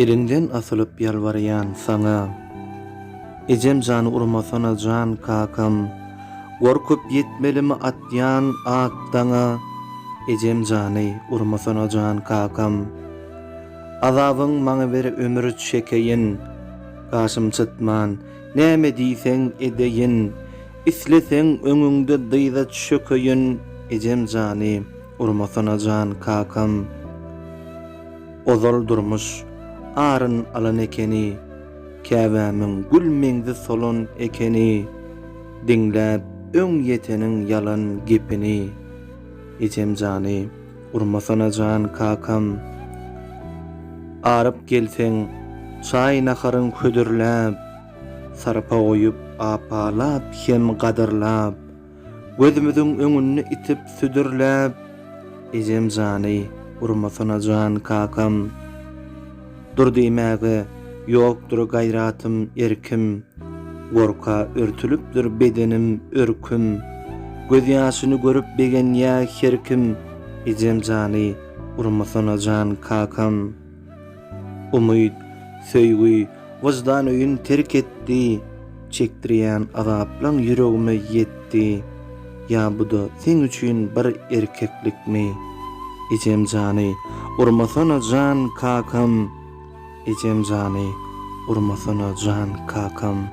Eliňden asylyp ýalbarýan saňa. Ejem jany urmasana jan kakam. Gorkup ýetmelimi atýan ak daňa. Ejem jany urmasana jan kakam. Azabyň maňa ber ömür çekeýin. Gaşym çytman, näme diýseň edeýin. Isleseň öňüňde dyza çökeýin. Ejem jany urmasana jan kakam. Ozal durmuş aryn alan ekeni, Käbämiň gül meňzi solan ekeni, Diňläp öň ýeteniň ýalan gepini, Ejem jany, urmasana jan kakam. Aryp gelseň, çaý-naharyň hödürläp, Sarpa goýup, apalap hem gadyrlap, Gözümiziň öňünde itip südürläp, Ejem jany, urmasana jan kakam. Dur diýmäge ýokdur gaýratym, erkim, Gorka örtülipdir bedenim, örküm. Gözýaşyny görüp begenýä her kim, Ejem jany, urmasana jan kakam. Umyt, söýgi, wyždan öýün terk etdi, Çekdirýän azaplaň ýüregime ýetdi. Ýa bu-da seň üçin bir erkeklikmi? Ejem jany, urmasana jan kakam, Ejem jany, urmasana jan kakam.